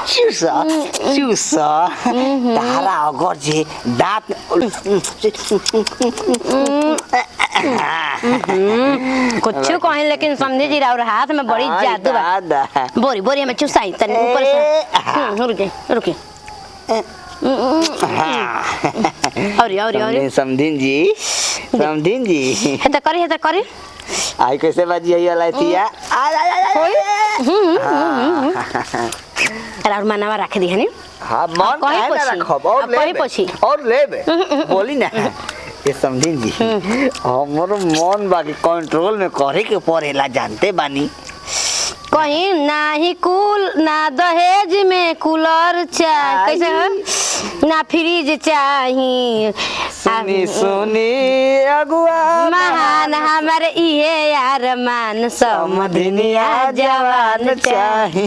चूस चूस तारा अगर जे दांत कुछ कहीं लेकिन समझे जी और हाथ में बड़ी जादू बा। दादा बोरी बोरी हमें चुसाई तनी ऊपर से। रुक जाए रुके। और और और समधिन जी, समधिन जी। हे त करी, हे त करी। आई कैसे बाजी आई वाला थिया आ आ आ और मनावा रख दी हनी। हां मन अब कहीं काहे ना पोछी। रखब और अब कहीं लेबे पोछी। और लेबे बोली ना ये समधिन जी, हमर मन बाकी कंट्रोल में करे के पड़ेला, जानते बानी। कहीं ना ही कुल ना दहेज में कूलर चाहे, कैसे हो ना फ्रिज चाही। सुनी सुनी अगुआ महान हमार इहे यार मान समधिनिया जवान चाही।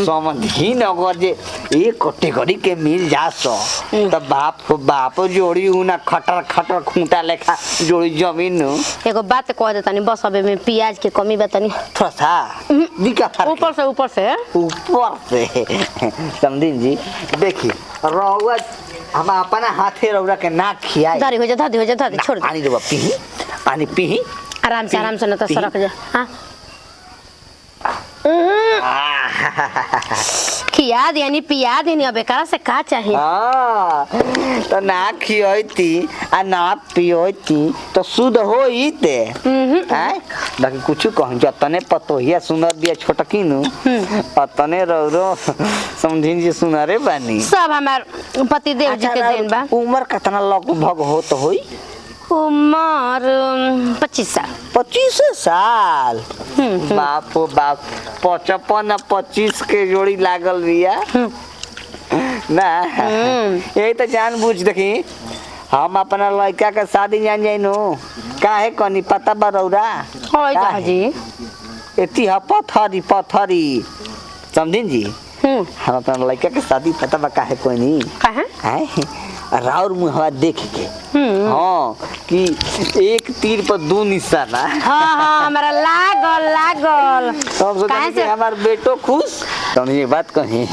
समधिन अगर जे एक कैटेगरी के मिल जा सो त बाप बाप जोड़ी उ ना खटर खटर खूंटा लेखा जोड़ी जमीन नु। एगो बात कह दे तनी बस, अबे में प्याज के कमी बा तनी थोड़ा सा दिका फर्क ऊपर से, ऊपर से ऊपर से। समधिन जी देखी रउआ हम अपना हाथे रउआ के ना खियाई। धरी हो जा, धरी हो जा, धरी छोड़ दे। पानी देबा पीही, पानी पीही आराम से, आराम से न तो सरक जा। हां खिया देनी पिया देनी, अब एकरा से का चाही? हाँ तो ना खियती आ ना पियती तो शुद्ध होइते आय। बाकी कुछ कह जतने पतोहिया सुनर बिया छोटकी नु अतने रौरो समझिन जी सुनरे बानी। सब हमार पतिदेव जी के देन बा। उम्र कितना लगभग होत होई? उम्र 25 साल। 25 साल? बाप हो बाप, 55 25 के जोड़ी लागल बिया ना। यही तो जान बुझ देखी हम अपना लड़का के शादी जान जाइनु काहे कनी पता बरौरा होई तो जी एती ह पथरी पथरी समझिन जी। हम अपना लड़का के शादी पता बा काहे कोनी? काहे? आय राउर मुहवा देख के। हाँ कि एक तीर पर दो निशाना। हाँ हाँ हमारा लागल लागल। हम सोचा काहे कि से हमार बेटो खुश। तो ये बात कही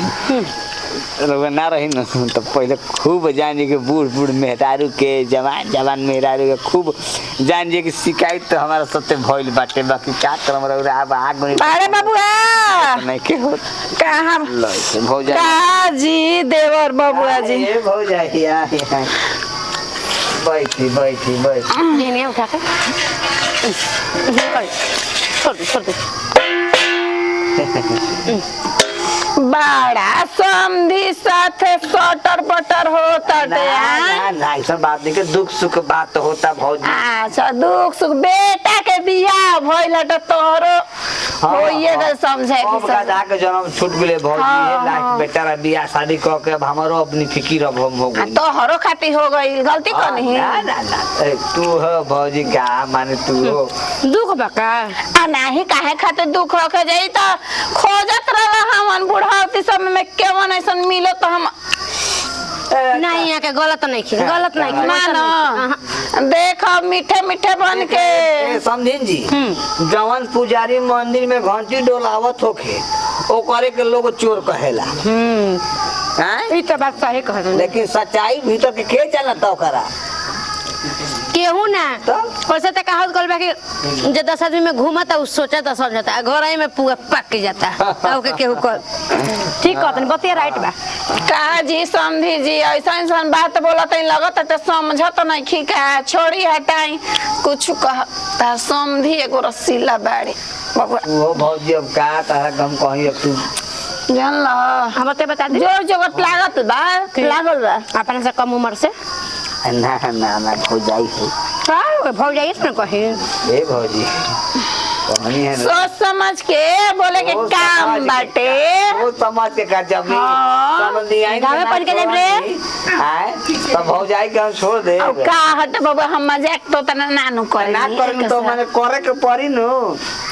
रउआ ना रही न तो पहले खूब जान जी के बूढ़ बूढ़ मेहरारू के जवान जवान मेहरारू के खूब जान जी के शिकायत तो हमारा सत्य भइल बाटे। बाकी का करम रउरा अब आग में अरे बबुआ नहीं के होत कहाँ लई भौजाई कहाँ जी देवर बबुआ जी? ए भौजाई आई आई। बैठी बैठी बैठी नहीं उठा के छोड़ दे, छोड़ दे। बड़ा समधी साथे सटर पटर होता ना ना ना ऐसा बात नहीं के दुख सुख बात होता भौजी। अच्छा दुख सुख बेटा के बियाह भइल त तोहरो होइए गल समझे अब कि गधा के जन्म छूट गेले भौजी। हाँ, लास्ट हाँ। बेटा रा बियाह शादी क के अब हमरो अपनी फिकिर अब हम हो आ गइल। तोहरो खातिर हो गइल गलती हाँ, कनी ना ना ना ए, तू हो भौजी का माने तू हो दुख बका आ नाही काहे खातिर दुख होके जाई त खोजत रहला हमन बुढ़ावती समय में केवन ऐसन मिलो तो हम नहीं यहाँ के गलत नहीं खी, गलत नहीं खी, मानो देखो मीठे मीठे बन के ए, समझिन जी जवन पुजारी मंदिर में घंटी डोलावत होखे ओकरे के लोग चोर कहेला। हैं? ई तो बात सही कहत लेकिन सच्चाई भीतर के के जानता ओकरा? केहू ना तब? कैसे तो कहत गल बा कि जे 10 आदमी में घूमता उ सोचता समझता आ घर में पूरा पक जाता तब के केहू कर ठीक कहत बतिया राइट बा। कहा जी समझी जी ऐसा ऐसा बात बोलत हई लगत त समझत नहीं खी का छोड़ी हटाई कुछ कह ता समझी एगो रसीला बाड़ी बबुआ वो भौजी अब का तारा गम कही अब तू जान ल हम ते बता दी जोर जोगत लागत बा लागल बा अपने से कम उम्र से ना ना ना भौजाई है का भौजाई से ना कही। ए भौजी कहानी है ना सोच समझ के बोले के सोच काम समझ के बाटे सोच समझ के का जब हाँ। समझ आई गावे पढ़ के जाइब रे। आए तब भौजाई के हम छोड़ दे अब का हट बबुआ हम मजाक तो तना नानू करे ना करी तो माने करे के पड़ी नु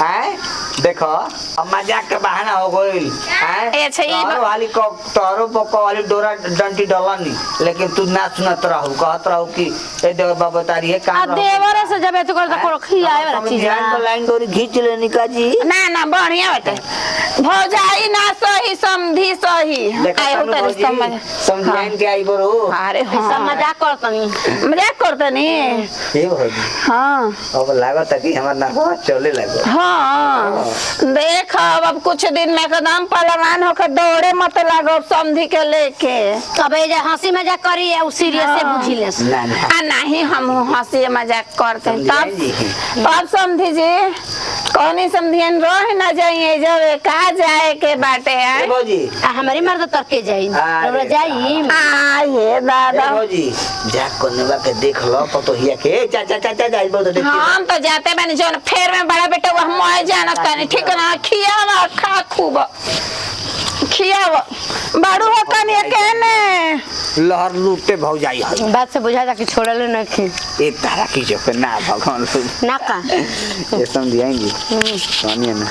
आए देखो अब मजाक के बहाना हो गइल आए अच्छा, ई तोहरो वाली को तोहरो पको वाली डोरा डंटी डलनी लेकिन तू ना सुनत रहू कहत रहू कि ए देवर बाबा तारी है आ काम देवर से जब एत कर त खियाए वाला चीज ध्यान पर लाइन डोरी घींच लेनी का जी। ना ना बढ़िया बाटे भौजाई ना सही समझी सही आए हो तेरे समझ समझाइन के आई बरो। अरे सब हाँ मजाक करतनी। मजाक करतनी। हे भौजी हाँ अब लागत कि हमर नाकवा चले लागो। हाँ देख अब कुछ दिन में एकदम पहलवान होकर दौड़े मत लागो समझी के लेके। अब ये जे हंसी मजाक करी उ सीरियस से बुझी लेस। ना ना आ नहीं हम हंसी मजाक करते हैं। तब समझी जी। तब समझी जी कौनी समझियन रह ना जाइए जब का जाए के बाटे ए आए। भौजी आ हमारी मर्द तरके जाई अरे रौरा जाई। आ ये ए दादा भौजी जा कोनवा के देख लो पतोहिया के चाचा चाचा जाई बहुत देखी। हम तो जाते बानी जौन फेर में बड़ा बेटा वह मैं जानत तानी ठीक ना खियावा खा खूब खियावा बाड़ू हो कनी केने लहर लूटे भौजाई है। बात से बुझा जा कि छोड़ले न खी ए तारा की जो पे ना भगवान ना का ये समझाइन जी सुनिए ना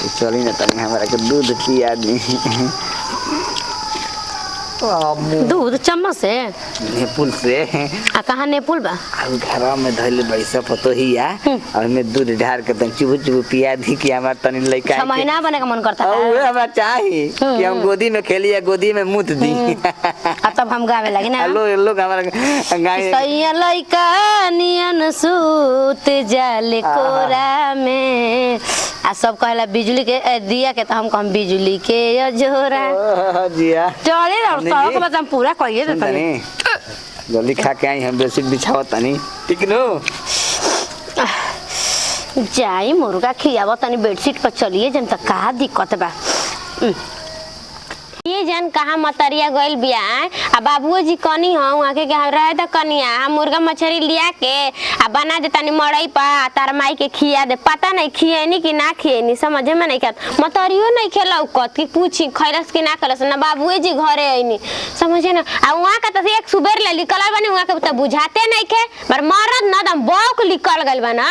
ये चली ना तनी हमरा के दूध पिया दी। दूध चम्मच से नेपुल से आ कहाँ नेपुल बा? अब घर में धइले बैसा पतोहिया और में दूध ढार के तनी चुबू चुबू पिया दी कि हमार तनी लइका छह महीना बने का मन करता और है उहे हमरा चाही कि हम गोदी में खेली या गोदी में मूत दी। आ तब हम गावे लगे ना लोग लोग हमारा गाय सैया लइका नियन सूत जाले कोरा में आ सब कहेला बिजली के दिया के तो हम कहम बिजली के अजोरा। जिया चले और नहीं सौ जी। के बात हम पूरा कहिए देतनी। तनी जल्दी खा के आई हम बेडशीट बिछावत तनी ठीक नो। जाई मुर्गा खियाव तनी बेडशीट पर चलिए जन त का दिक्कत बा। ये जन कहाँ मतरिया गइल बिया आ बाबुओ जी कनी हूँ आके के हम रहे त कनिया हम मुर्गा मछली लिया के आ बना दे तनी मड़ई पा आ तार माई के खिया दे पता नहीं खियनी कि ना खियनी समझे में नहीं खात मतरियो नहीं खेलौकत कि पूछी खैलस कि ना खैलस ना बाबुए जी घरे अइनी समझे ना। आ वहाँ का त एक सुबेर ले निकलल बानी वहाँ के त बुझाते नहीं खे पर मरद न दम बौक निकल गइल बा ना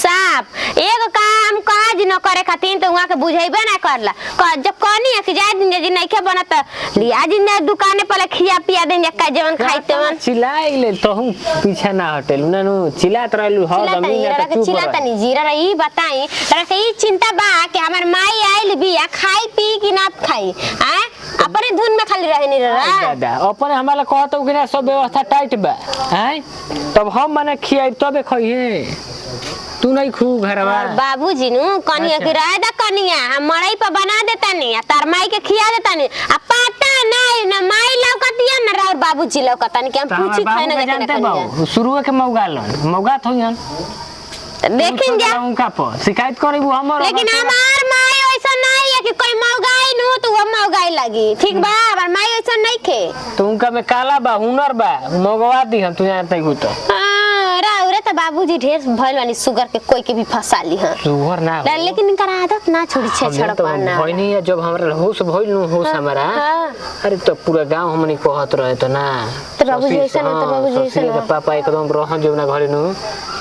साफ एगो काम काज न करे खातिर त वहाँ के बुझेबे ना करला जब कहनी है कि जाए दिन जी नइखे बनत त लिया जी ने दुकाने पर खिया पिया देन जा का जवन खाई तेवन चिल्लाइ ले तहु पीछे ना हटेलु ना नु चिल्लात रहलु हर चिल्ला दमी तनी ना ररा त के चुप चिल्ला रह। तनी जीरा रहा ई बताई ररा के ई चिंता बा कि हमर माई आइल बिया खाई पी कि ना खाई आ अपने धुन में खाली रहनी ररा। दादा अपने हमारा कहत कि ना सब व्यवस्था टाइट बा हैं तब हम मने खियाई तबे खइहे तू नहीं खू घरवा। और बाबूजी नु कनिया अच्छा। की राय दा कनिया हम मड़ई पर बना देतानी आ तार माई के खिया देतानी आ पता नहीं ना माई लौकतिया ना राउर बाबूजी लौकतानी कि हम तो हमार पूछी बाबू खाए ना के जाके जानते कनिया बाबू शुरुए के मौगा लन मौगा थोइहन त देखिन जा उनका पर शिकायत करेबू हमर लेकिन हमार माई ऐसा नहीं है कि कोई मौगाई नु तो वो मौगाई लगी ठीक बा हमार माई ऐसा नहीं खे। तो उनका में काला बा हुनर बा मौगवा दी हम तू जानते हो तो। हाँ, राउरे त बाबूजी ढेर भइल बानी सुगर के कोई के भी फंसा ली हां सुगर ना हो। लेकिन इनकर आदत ना छोड़ी छे हमने तो छड़पाना भइनी है जब हमरा होश भइल नु होश हमारा हाँ। अरे तो पूरा गांव हमनी कहत रहे तो ना तो बाबूजी ससुर- ऐसा ना, तो हाँ, बाबूजी ऐसा ससुर के ना। पापा एकदम रहन जो ना घरे नु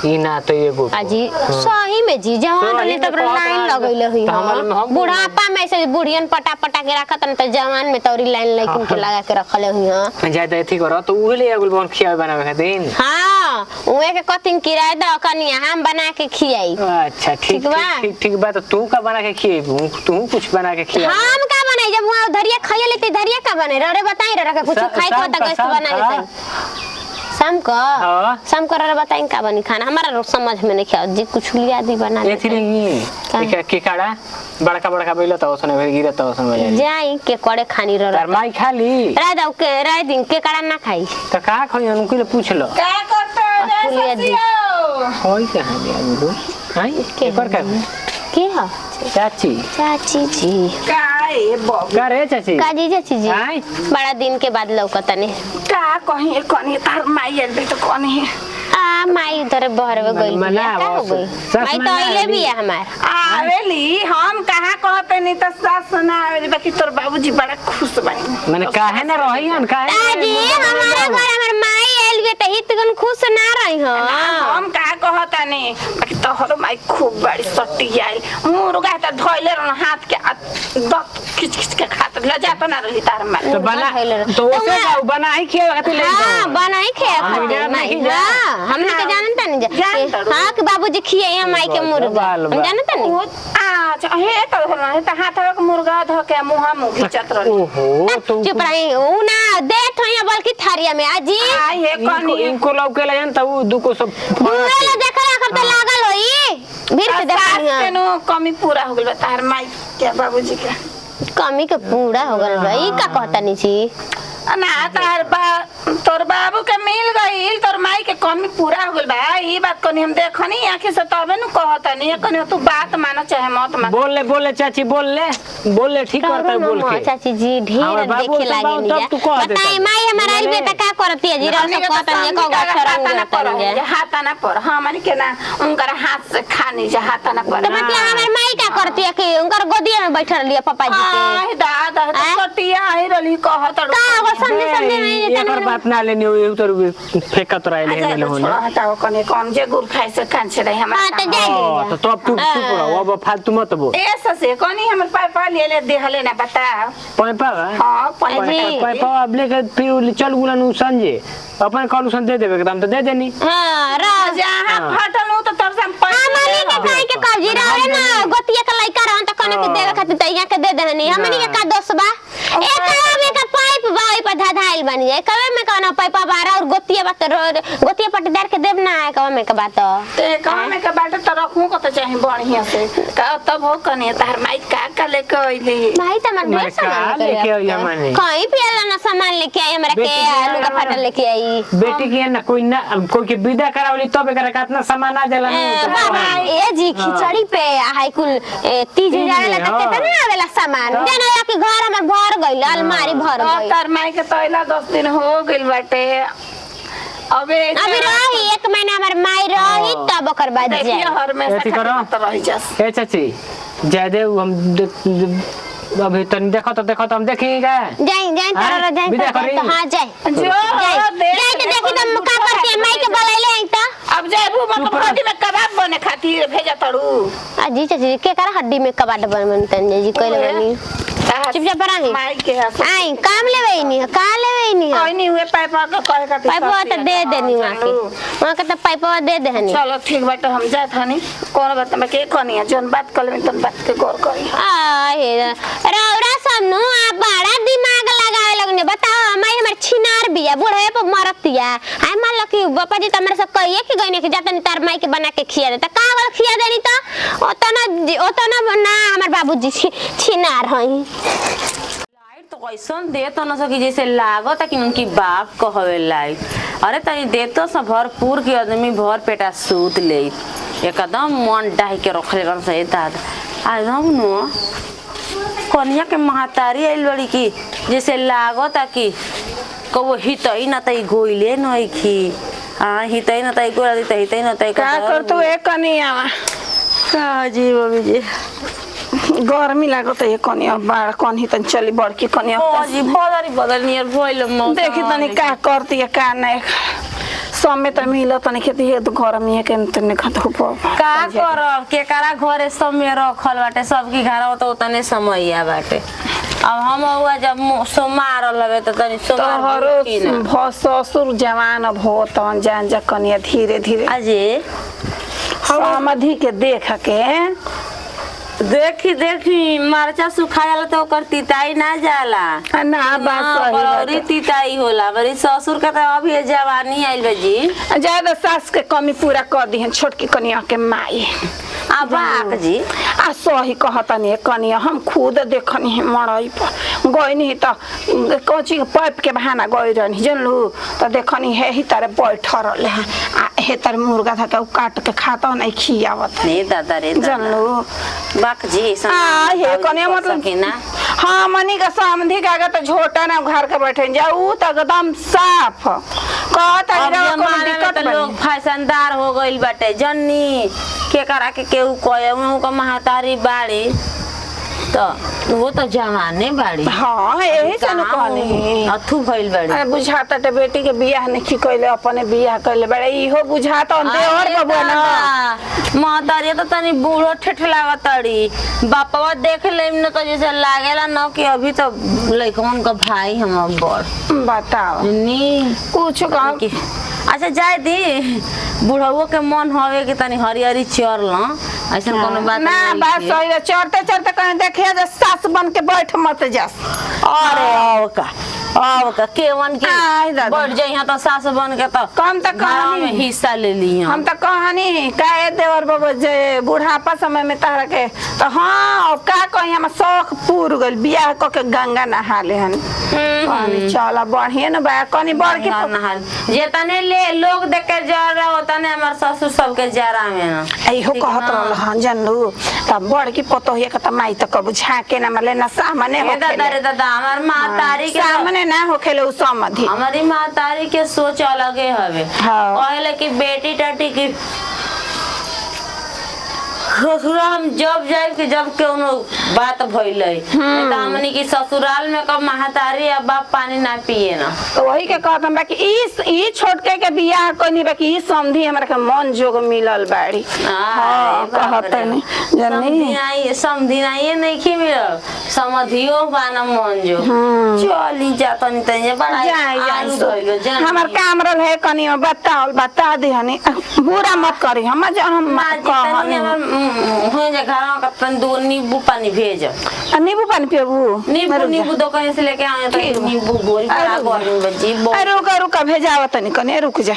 ई ना तो एगो अजी सही में जी जवान सही रहनी में तब कहत लाइन रहल। लगैले हुई तो हम बुढ़ापा में ऐसे बुढ़ियन पटा पटा के रखत न त जवान में तौरी लाइन लइकन के लगा के रखले हुई हां जाए तो एथी करो तो उहे ले आगुल बन खियावे बनावे खातिर। हां उहे के कथिन किराए द कनिया हम बना के खियाई। अच्छा ठीक ठीक बा? ठीक ठीक ठीक बा तो तू का बना के खिएबू तू कुछ बना के खिया हम का बनाई जब वहां धरिया खाइए लेते धरिया का बनाई रे बताई रे कुछ खाई को त गैस बना लेते शाम को हाँ। शाम को रे बताई का बनी खाना हमारा रोज समझ में नहीं आवे जी कुछ लिया दी बना एथी देते। रही का? एक केकाड़ा बड़का बड़का बैल त ओसने भेल गिरत ओसने भेल जाई के करे खानी रे तार माई खाली राय दऊ के राय दिन के कड़ा ना खाई त का खई उनके ले पूछ लो का करते रे फुलिया जी। ससियो होई कहां गया गुरु हां के एकर का के ह चाची चाची जी का ए बाबू का रे चाची का जी चाची जी आय। बड़ा दिन के बाद लौकतनी का कहीं कनी तार माई आइल बे तो कनी आ माई उधर बहरवे गइल मना बिया का हो बस। गई सस माई तो मना अइले आइली। बिया हमार आवेली हम कहाँ कहते नहीं तो सास ना आवेली बाकी तोर बाबूजी बड़ा खुश बानी। माने काहे ना रही हन काहे दादी हमारा घर हमार माई आइल बिया त हित गन खुश ना रही ना, ह हम कहाँ कहता नहीं बाकी तोहरो माई खूब बड़ी सटी आई मुर्गा त धइले रहन हाथ के आ दत खिच खिच के खात लजा तो ना रही तार माई तो बना धइले रह- तो ओसे का बना ही खिया खातिर ले हाँ बनाई खे हमनी के खातिर माई नहीं जा। हाँ हमनी के जानत नहीं जा जान तरू। हाँ कि बाबूजी खिए हम माई के मुर्गा बाल हम बा। जानत नहीं ओ अच्छा हे त होला हे त हाथ के मुर्गा ध के मुंह मुंह खिचत रही ओहो तो चुप रही ऊ ना देत होई बल्कि थारिया में आजी आई हे इनको कनी इनको लौके ला त उ दुको सब दूरे ला देखल आखर तो लागल होई भीड़ से सास देखल के नु कमी पूरा हो गेल बा तार माई के बाबूजी के कमी के पूरा हो गल बा ई का कहता नी छी ना तार बा तोर बाबू के मिल गईल तोर माई के कमी पूरा हो गेल बा ई बात कनी हम देखनी आंखी से तबे नु कहतनी कनी तू बात मानो चाहे मत मान बोल ले बोल ले चाची बोल ले बोल ले ठीक करता है बोल के चाची जी ढेर हमार बाबू देखे से लागे बाबू नी तब तू कह देता। बताई माई हमारा आइल बेटा का करती है जी रह हमनी सब के तो कहता नहीं समझी को का गछर हाथ ना पर रंग हाथ ना पर हमनी के ना उनकर हाथ से खानी जा हाथ ना पर तो मतलब हमार माई का करती है कि उनकर गोदिया में बैठल लिया पापा जी के आय दादा तो आय? सटिया आई रही कहत का हो समझे समझे नहीं एकर जेता बात ना लेनी हो तो फेंकत रहे ले ले होने हटाओ कने कम जे गुड़ खाए से कान से रही हां हमारा तो जाई हां तो तब तू चुप रहो अब फालतू मत बोल ए ससे कनी हमर पापा ले ले देहले ना बता पैपा हां जी। पैपा अब लेके फिर चल गुलन उ संजे अपन कॉल उसन दे देबे एकदम तो दे देनी हां रह जहां हाँ। फटल हूं तो तोर से हम पैसा हमनी के काहे के कब्जी रहे ना गोतिया के लइका रहन त कने के देवे खातिर त यहाँ के दे देहनी हमनी के का दोष बा एक में का पाइप बा ओइ पर धधाइल बनी जाए कवे में कौन पाइप बारा और गोतिया बा त गोतिया पटीदार के देब ना कवे में के बात ते कहाँ में के बाटे तो रखूं को तो चाहे बढ़िया से का तब हो कनी तार माई का का लेके अइली भाई त हमर माने ढेर सामान का लेके आई हमने? कहीं पियला ना सामान लेके आई हमरा के बेटी के आलू का फटा लेके आई बेटी के ना कोई ना कोई के विदा करावली तब एकरा कितना सामान आ जाला ए, नहीं बाबा ए जी खिचड़ी पे हाई कुल 30 हजार ला त हाँ। केतना आवेला सामान देना या कि घर हमर भर गइल अलमारी भर अब गइल तार माई के तो अइला 10 दिन हो गइल बाटे अबे अभी रही एक महीना हमर माई रही तब ओकर बाद देखिए जाए हर में अथी करो। तो रही जास ए चाची जयदेव हम अभी तनी देखो तो देखो तो हम देखेंगे जाई जाई हाँ? तरह जाई विदा तो करी? हां जाई जो जाई देख जाई तो देखी तो का करती है माई के बोलैले आई तो अब जाबू मतलब हड्डी में कबाब बने खातिर भेजा तड़ू अजी चाची के कर हड्डी में कबाड़ बन बन तन जी कइले बनी चुपचाप रही माई के हस आई काम लेवे नी का लेवे नी ओइनी हुए पाइप के कहे खातिर पाइपवा तो दे देनी वहाँ के वहाँ के तो पाइपवा दे देनी चलो ठीक बाटे हम जात हनी कौन बात में के कनी है जोन बात कर लेबे तन बात के गौर करी आहे रौरा समनु आ बड़ा दिमाग लगावे लगने बताओ हमारी हमर छिनार बिया बूढ़े पर मरतिया आय मान लो कि बापा जी त हमरा से कहिए कि गइने कि जातनी तार माई के बना के खिया दे त का वाला खिया देनी त ओतना ओतना ना हमर बाबूजी छिनार हई लाइट तो कैसन देत न सकी जैसे लागत कि उनकी बाप कहवे लाइट। अरे तनी देतो से भरपूर के आदमी भर पेटा सूत ले एकदम मन डाही के रखले बन से दादा एकदम नो कन्या के महतारी आइल बड़ी की जैसे लागत कि कबो हितई न तई गोइले नइखी आ हितई न तई गोला दी हितई न तई का कर तू ए कनिया का जी बबी जी गर्मी लागत है कनिया बाड़ कनी तन चली बड़की कनिया ओ जी बदरी बदल नियर भइल मौसम देखी तनी का करती है का नहीं समय त मिलत तनी खेती है तो गर्मी है के तनी धूप का करब केकरा घरे समय रखल बाटे सबकी घर तो उतने समयया बाटे अब हम हुआ जब सोमवार रहल त तनी सोमवार तोहरो भूखी ना। भ ससुर जवान भो तहन जान जा कनिया धीरे धीरे अजे समाधि के देख के देखी देखी मरचा सुखा जाला तो ओकर तिताई ना जाला आ ना बात हाँ, सही बरौरी बाटे। तिताई होला बड़ी ससुर का तो अभी ये जवानी आइल बा जी ज्यादा सास के कमी पूरा कर दिहन छोटकी कनिया के माई आ बाक जी आ सही कहतनी कनिया हम खुद देखनी है मड़ई पर गईनी त कोची के पाइप के बहाना गई रहनी जनलू त देखनी हे ही तारे बैठ रहले हैं आ हे तारे मुर्गा था के उ काट के खाता नहीं खियावत रे दादा रे दादा जनलू बाक जी ऐसन आ हे कनिया मतलब सकीना हाँ मनी का समधी का आगे तो झोटा ना घर के बैठे जा उ त एकदम साफ कहत अब रहे कोनो जमाना में दिक्कत त लोग बनी फैशनदार हो गइल बाटे जन्नी के करा के केहू कहे उहु का महतारी बाड़ी तो वो तो जवाने बाड़ी। हाँ यही से न कहनी। अथु भइल बाड़ी। अरे बुझाता ते बेटी के बियाह नहीं कइले, अपने बियाह कइले बड़े, इहो बुझाता देवर बबुआ ना। महतारी तो तनी बूढ़ो ठेठ लागतड़ी, बापवा देख लेम न तो जैसे लागेला न कि अभी तो लइकवन का भाई हम बड़ बताओ नी कुछ कह कि अच्छा जाए दी, बुढ़ाओ के मन हवे कि तनी हरियरी चर ल, ऐसन कोनो बात ना नहीं बात है। सही है, चढ़ते चढ़ते कहीं देखिए जे सास बन के बैठ मत जास। अरे अब का अब का केवन के आय दादा। बढ़ जाई तो सास बन के तो कम तो घरवा में कहानी हिस्सा ले ली। हम तो कहानी काहे देवर बाबा जे बुढ़ापा समय में तारा के तो हाँ अब का कही, हम शौक पूर गइल बियाह क के गंगा नहा ले हन। कहनी चल बढ़िया न बा, कनी बढ़ के नहाल जेतने ले लोग देख के जर रहा होता ने हमार ससुर सबके जरा में ना। इहो ठीक कहत ना। रहल हन जानलू, तब बड़ की पतोहिया के त माई त कबू झाके ना मले ना सामने ए दादा होखेले, रे दादा, हमार महतारी के सामने ना होखेले उ समधि। हमारी महतारी के सोच अलगे हवे। हाँ। कहेले कि बेटी टाटी की ससुरा हम जब जाए कि जब कोनो बात भइले, नहीं तो हमनी की ससुराल में कब महतारी आ बाप पानी ना पिए ना। तो वही के कहत हम बाकी ई छोटके के बियाह कनी, बाकी ई समधी हमरा के मन जोग मिलल बाड़ी। हाँ कहत नहीं जननी, समझी नहीं नहीं की मिलल समधियो बाना मन जो चली जा तनी तनी बड़ा जाए आलू भइलो जाए जान। हमर काम रहल है कनी बताओ बता दिहनी, बुरा मत करी हम जे हम ना जी तनी कहनी। हमर हो जे घरवा का तनी दो नींबू पानी भेज। आ, नींबू पानी पियबू? नींबू नींबू दुकान से लेके आए तो ठीक बा। नींबू गोरी बड़ा अरे गर्मी बजी अरे रुका रुका भेजाव तनी कनी, रुक जा।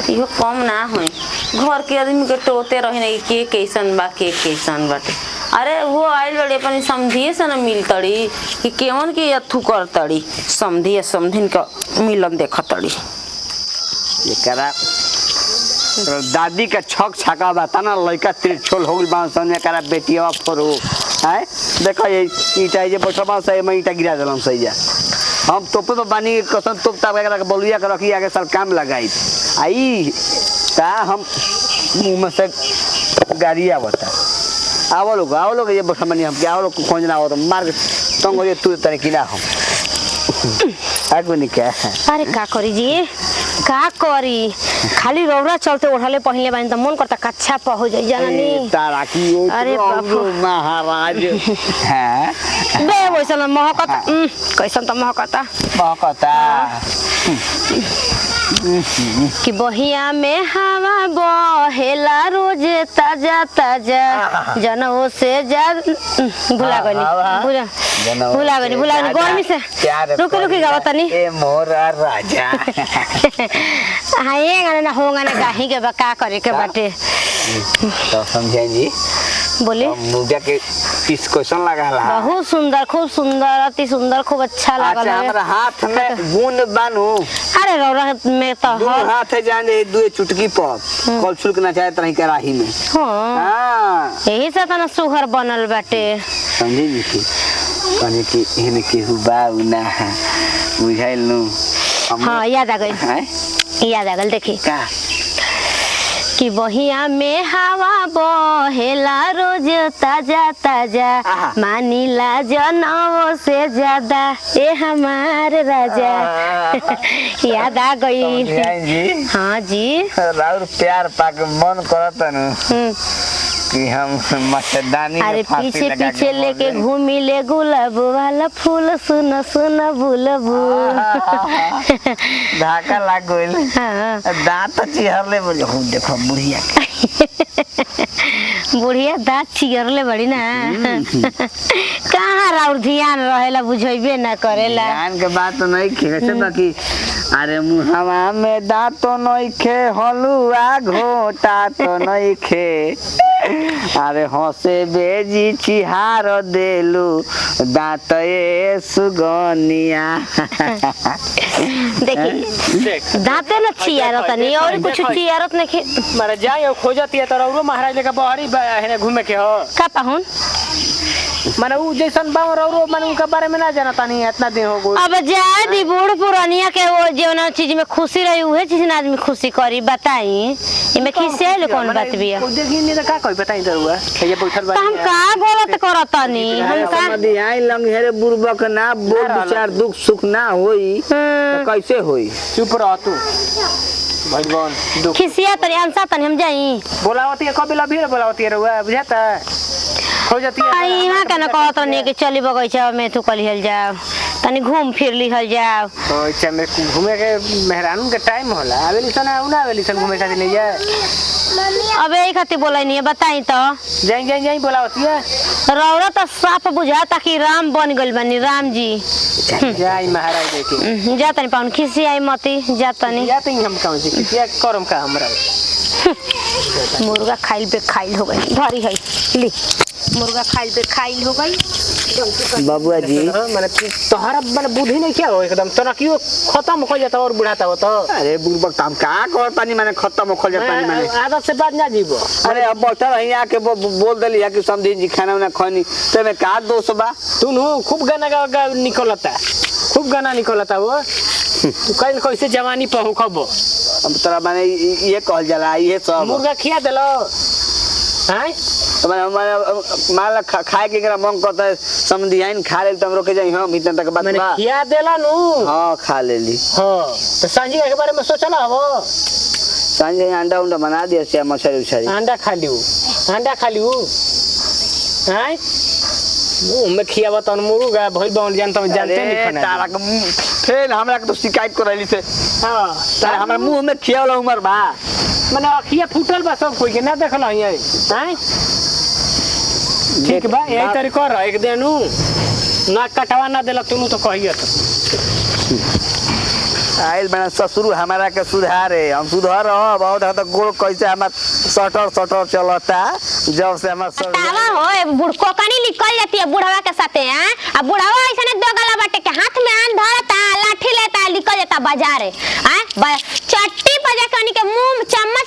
इहो कम ना होई, घर के आदमी के टोते रही ना कि के कैसन बा के कैसन बाटे। अरे वो आइल बड़ी अपनी समधिए से ना मिलतड़ी कि केवन के अथु करतड़ी, समधि समधिन का मिलन देखतड़ी। एकरा दादी का छक छाका बा ना, लइका त्रिछोल हो गइल बा सन, एकरा बेटियावा फोरो हैं। देखो ये ईटा जे बैठल बा से में ईटा गिरा देलम सही जा। हम तोपे पे बानी कसम तोप ताप एकरा के बलुइया के रखी आगे साल काम लगाई आई ता हम मुंह में से गाड़ी आवता। आवो लोग आवो लोग ये बैठल बानी हम के आवो लोग खोज ना आवत मार के तंग हो तू तने किना हम आगो निका। अरे का करी जी, का करी, खाली रौरा चलते ओढ़ले पहनले बानी त मन करता कच्छा प हो जाई जाननी। तारा की ओ अरे बाप रे। महाराज हैं बे वैसन महकता, कैसन त महकता महकता कि बहिया में हवा बहेला रोज ताजा ताजा, जनऊ से जा भुला गनी भुला भुला गनी भुला गनी गर्मी से रुकी रुकी गावा तनी। ए मोरा राजा हाँ ये गाना ना होगा ना गाही के बा का करे के बाटे। तो समझे जी बोली मुर्गा के पीस कैसन लागल हा? बहुत सुंदर, खूब सुंदर, अति सुंदर, खूब अच्छा लागल अच्छा हवे। हमरा हाथ में गुण बानू। अरे रौरा में तो दू हर हाथ है जान दे दुए चुटकी पर कल छुल के ना चाहे तरह कराही में। हाँ हाँ यही से तो ना सुघर बनल बाटे। समझे जी की कहने की एहन केहू बा उ ना है बुझाइल नु हाँ याद आ गई, हैं याद आ गई देखी का कि बहिया में हवा बहेला रोज ताजा ताजा, आहा। मानिला जनओ से ज्यादा ए हमार राजा। याद आ गई। समझाई जी हाँ जी। राउर प्यार पाके मन करत नु कि हम मच्छरदानी में अरे फांसी पीछे लगा के पीछे मर लेके जाई। घूमी ले गुलाब वाला फूल, सुन सुन बुलबुल। धाका लाग गइल। हाँ दांत चिहरले बोले हो देखो बुढ़िया के। बुढ़िया दांत चिगरले बड़ी ना। कहाँ राउर ध्यान रहेला, बुझेबे ना करेला। ध्यान के बात तो नहीं खे से बाकी अरे मुहावा में दांत तो नहीं खे हलुआ घोटा तो नहीं खे अरे हंसे बेजी चिहार देलू दांत ए सुगनिया। देखी देख दांते न चियारत नहीं और कुछ चियारत नहीं। मारे जाए और खोजती है तो रौरो महाराज लेके बहरी हेने घूमे के हो का पाहुन माने उ जैसन बा रौरो माने उनका बारे में ना जाना तानी इतना दिन हो गो। अब जाए दी बूढ़ पुरानिया के वो जौन चीज में खुशी रही उहे चीज ना आदमी खुशी करी। बताई इमे खिसियाइल कौन बात बिया? कोई देखी नहीं तो का कोई बताई दरुआ ये बैठल त हम का गलत करतानी? हम का समझी आई लंग हेरे बुरबक ना बोल विचार दुख सुख ना होई तो कैसे होई? चुप रह तू भगवान दुख खिसिया तनी अंसा तनी हम जाई। बोलावती है कभी लभी बोलावती है रुआ बुझाता हो जाती है। आई यहाँ के न कहत रहनी कि चली बगैचा में तू कल जाओ तनी घूम फिर लिहल जाओ। तो इच्छा में घूमे के मेहरानू के टाइम होला आवेली सन आ ना आवेली सन घूमे खातिर नहीं जाए। अब यही खातिर बोलैनी है बताई तो। जाई जाई जाई बोलावती है। रौरा तो साफ बुझाता कि राम बन गइल बानी राम जी। जाई महाराज देखी जा तनी पाउन खिसियाई मती जा तनी। जाते ही हम कहूं जी किया करम का हमरा। मुर्गा खाइल पे खाइल हो गई धरी है ली मुर्गा खाइल पे खाइल हो गई। बबुआ जी माने तोहरा माने बुद्धि नहीं क्या हो एकदम तनकियो खत्म हो जाता और बुढ़ाता हो तो। अरे बुरबक हम का करतानी माने खत्म हो जातानी माने आदत से बात ना जीवो। अरे अब बैठल रही आके बोल देली है कि समझी जी खाना उना खनी ते में का दोष बा? तू नु खूब गाना गा गा निकलता खूब गाना निकलता वो तू कल कैसे जवानी पर हो खबो। अब तोरा माने ये कहल जाला ये सब मुर्गा खिया देलो हैं तो माने माने माल खाए के एकरा मन करता है समझियाइन खा लेल त हम रोके जाई हम इतना तक बात माने बा। खिया देला नु। हां खा लेली। हां तो सांझी के बारे में सोचला हो? सांझे अंडा उंडा बना दिया से मछली उछली। अंडा खा लियो अंडा खा लियो हैं मुंह में खियावा तन मुर्गा भइल बाउन जान त जानते नहीं अरे खाना। तारा के मुंह फेन हमरा के तो शिकायत करैली से। हां तारा हमरा मुंह में खियावला उमर बा। माने अखिया फूटल बा सब कोई के ना देखल है हैं ठीक बा यही तरी कर एक दिन नु ना कटवा ना देलक तुनु तो कहिए तो आइल बना ससुर हमारा के सुधारे हम सुधर रह बहुत तो गोल कैसे हमार सटर सटर चलता जब से हमार सर बतावा हो ए बुढ़को कनी निकल जाती है बुढ़वा के साथे हैं आ बुढ़वा ऐसे ने दो गला बाटे के हाथ में आन धरता लाठी लेता निकल जाता बाजारे हैं चट्टी पर जा कनी के मुंह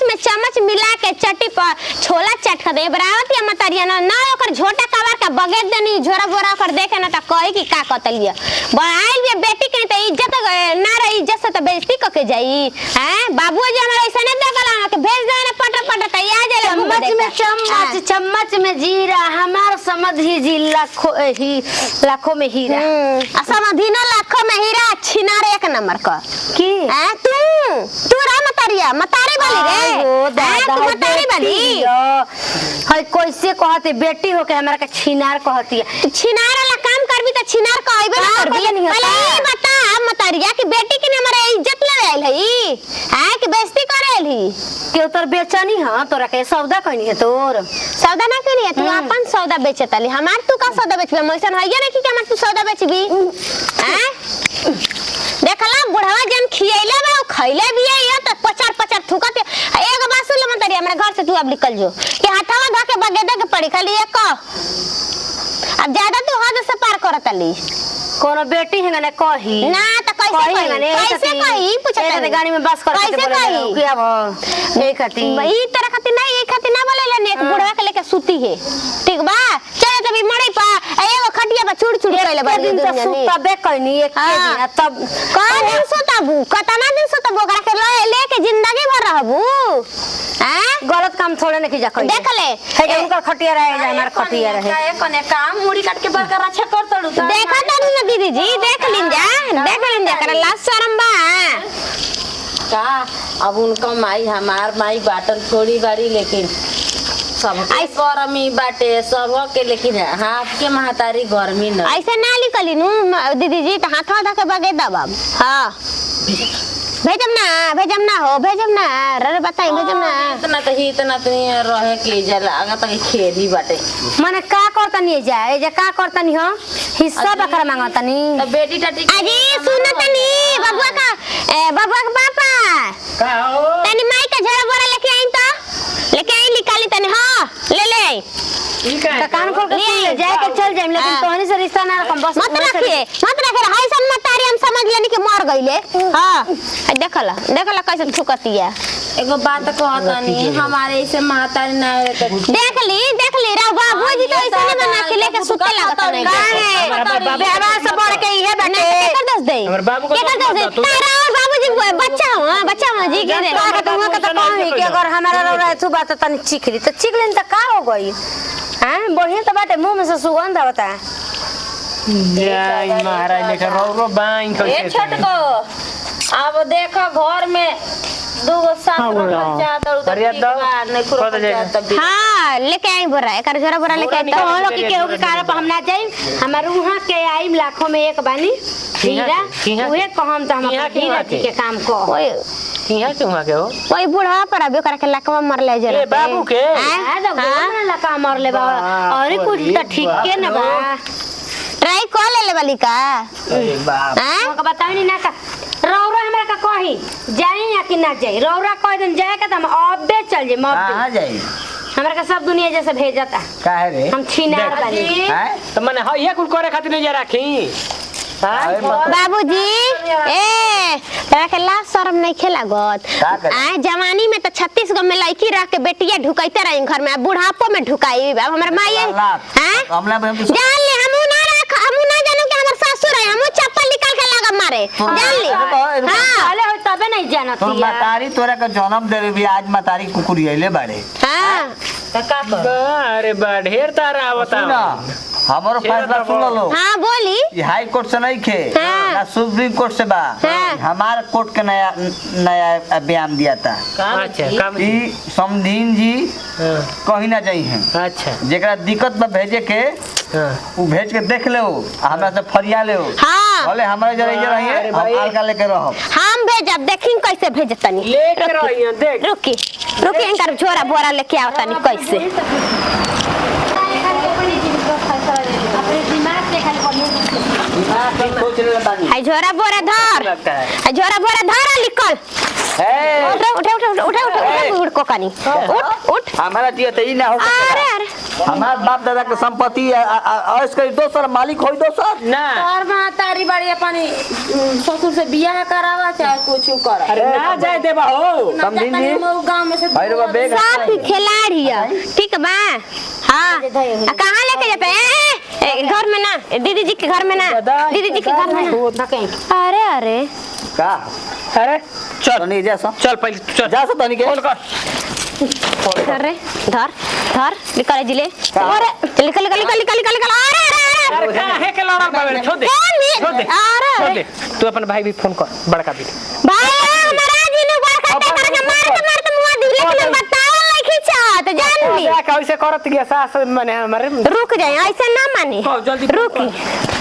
में चम्मच मिला के चट्टी पर छोला चाट खा दे बरावत या मतरिया ना ना ओकर झोटा कबार के बगेर देनी झोरा बोरा ओकर देखे ना त कही कि का कतलिया आइल बे बेटी के त इज्जत ना रही इज्जत से त बेइज्जती क के जाई हैं बाबू जी हमरा ऐसे ने दो गला के भेज दे ना पटर पटर त आ जाए चम्मच में चम्मच चम्मच में जीरा हमार समझ ही जी लाखों ही लाखों में हीरा। आ समझी ना लाखों में हीरा छिनार एक नंबर का की हैं तू तू रा मतारिया मतारी वाली रे ओ हैं, दादा तू मतारी वाली हई कैसे कहते बेटी होके हमरा के छिनार कहती है। तू छिनार वाला काम करबी त छिनार कहबे ना का करबी। कहनी है पहले का? ई बता मतारिया कि बेटी के हमरा इज्जत लेवे आइल हई हैं कि बेइज्जती करे आइल हई? के तोर बेचनी हां तोरा के सौदा कहनी है तोर सौदा ना करी तू अपन सौदा बेचताली हमार तू का सौदा बेचबी? हम ऐसन हइए नहीं कि हमार तू सौदा बेचबी हैं? देखला बुढ़वा जन खियैले बा उ खैले भी है ये त पचार पचार थूकत है। एगो बात सुन ले मंतरी हमरा घर से तू अब निकल जो कि हाथवा धो के बगेदा के पड़ी खाली एक अब ज्यादा तू हद से पार करतली। कोनो बेटी है ने कही ना त कैसे कही ने कैसे कही पूछत ए गाड़ी में बस कर कैसे कही? कि अब ए खाती ई तरह खातिर नहीं ई खातिर ना बोलेला ने एक बुढ़वा के लेके सूती है ठीक बा चल तभी मड़ई पा एगो खटिया पर चूड़ चूड़ कइले एक बाड़ी दिन दुनिया तो ने। सुतबे कहनी एक हाँ। दिन आ तब कौन दिन सुतबू कतना दिन सुतबू ओकरा के ले लेके जिंदगी भर रहबू हैं? गलत काम थोड़े नहीं जा कही देख ले है जे उनकर खटिया रहे जे हमार खटिया रहे काहे कने काम मुड़ी काट के बरकर अच्छा कर तड़ू त देखा तारू ना दीदी जी देख लिन जा देख लिन जा करा लाज शरम बा का अब उनका माई हमार माई बाटल थोड़ी बारी लेकिन सबके गरमी बाटे सबके लेकिन हाथ के महतारी गर्मी न ऐसे ना निकली नु दीदी जी तो हाथ धो के बगे दबाब हां भेजम ना भेजम ना हो भेजम ना अरे बताई भेजम ना। इतना तो ही इतना तो ही रहे के जाला आगा तक खेली बाटे माने का करतनी जा ए जा का करतनी हो हिस्सा बकरा मांगतनी त बेटी टाटी अजी सुन तनी बबुआ का ए बबुआ का पापा का हो तनी माई का झोरा बोरा लेके आई तो लेके आई निकाली तनी हां ले ले आई ई का त कान खोल के सुन ले जाए के चल जाइम लेकिन हाँ। तोहनी से रिश्ता ना रखम बस मत रखिए मत रखे हाय सब मतारी हम समझ लेनी कि मर गईले हां देखला देखला कैसे थुकतिया एगो बात कहतनी हमारे ऐसे महतारी ना रहे त देख ली रा बाबूजी तो ऐसे नहीं बना के लेके सुते लागत नहीं काहे व्यवहार से बढ़ के इहे ना बाटे केकर दोष दे हमर बाबू को केकर दोष दोष दे मत दो, तू तारा और बाबूजी बच्चा हो हां बच्चा हो जी के दे का के तू के तो कही कि अगर हमारा रौरा एथु बात तनी चीख ली तो चीख लेन त का हो गई? हां, बढ़िया तो बाटे, मुंह में से सुगंध आवता है। जाई महाराज लेकर रौरो बाई ए कैसे छोटको, अब देखो घर में दूगो साथ हाँ, रखल बोला। चाहत और अरे ठीक दो। बा, नहीं कत रखल जाए? चाहत तब भी। हाँ, लेके आई बोरा, एकर झोरा बोरा लेके आई। तो हम लोग के केहू के कारण पर हम ना जाई। हमार उहाँ के आइम लाखों में एक बानी हीरा, किहाँ के? उहे कहम त हम किहाँ अपन के, हीरा किहाँ जी के? के काम कह। ओए किहाँ के वहाँ के हो? ओए बुढ़ा पर अभी ओकरा के लकवा मरले जरा। ए, बाबू के? आ तो गोल ना लका मरले बा और कुछ त ठीक के न बा। ट्राई कर ले वाली का? अरे बाप। हैं? हमके बताई ना का रौरा हमरा का कही जाई या कि ना जाई। रौरा कह दिन जाए के त हम अबे चल जाई। कहाँ जाई? हमरा का सब दुनिया जैसे भेजता। काहे रे? हम छिनार देख। बानी। हैं? तो मने हाँ ये कुल करे खातिर नहीं जा राखी। हाँ? अरे मत- बाबूजी, ए तोरा के लाज शर्म नहीं खेला गत? का करे? आए जवानी में तो 36 गो में लड़की रख के बेटिया ढुकाइते रही घर में, अब बुढ़ापो में ढुकाई। अब हमर माई लात। हैं? हमला हम तो जान ले, हमू ना रख, हमू ना जानू कि हमर ससुर है, हमू चप्पल निकाल के लगा मारे। जान ले। रुको, रुको। हाँ पहले हो तबे नहीं जानत तोर हिया। मतारी तोरा के जन्म दे भी आज मतारी कुकुरियले बाड़े। हाँ त का कर? अरे बा ढेर तारा आवता। सुन, हमरो फैसला सुन लो। हाँ बोली। ये हाई कोर्ट से नहीं खे हाँ। ना सुप्रीम कोर्ट से बा। हाँ। हमार कोर्ट के नया नया बयान दिया था अच्छा काम कि समधीन जी हाँ, कहीं ना जाई हैं। अच्छा। जेकरा दिक्कत बा भेजे के हाँ। उ भेज के देख ले, आ हमरा से फरिया ले। हाँ। भले हमारे जरा इधर रहिए, अरे हम भाई। अलगा लेके रहब। हम भेजब, देखी कैसे भेजतनी। लेके रहिए देख। रुकी रुकी, इनकर झोरा बोरा लेके आवतनी कैसे। अपने दिमाग से खाली बढ़िया। सोच ले बानी। हाय झोरा बोरा धर। लगता है। हाय झोरा बोरा धर आ निकल। ए, उठ उठ उठ उठ उठ उठ उठ उठ कोकनी, उठ उठ। हमारा दिया तो ई ना हो अरे सकेला। अरे हमार बाप दादा के संपत्ति ऐस करी दोसर मालिक होई दोसर। ना तोहर महतारी बड़ी अपन ससुर से बियाह करावा चाहे कुछ कर। अरे ना जाए देबा हो। समझी जी? गांव में से भाई रुको, बैग साफ ही खिलाड़ी है, ठीक बा? हाँ, आ कहाँ लेके जाते हैं? ए, ए, घर में ना, ए, दीदी जी के घर में ना, दीदी जी के घर में ना। अरे अरे का अरे चल तनी जा सो, चल पहले चल जा सो तनी के। फोन कर। अरे धर धर निकल जिले। अरे निकल निकल निकल निकल निकल निकल। अरे अरे अरे अरे काहे के लड़ल बाबे? छोड़ दे, कौन छोड़ दे, अरे छोड़ अरे दे। तू अपन भाई भी फोन कर, बड़का भी। भाई हमारा जी नु बड़का ते करके मार के मार के मुआ दी, लेकिन बताओ नहीं चाहत जान ली। कैसे करत गया सास मने हमारे। रुक जाए, ऐसे ना माने। कहो, जल्दी फोन रुकी।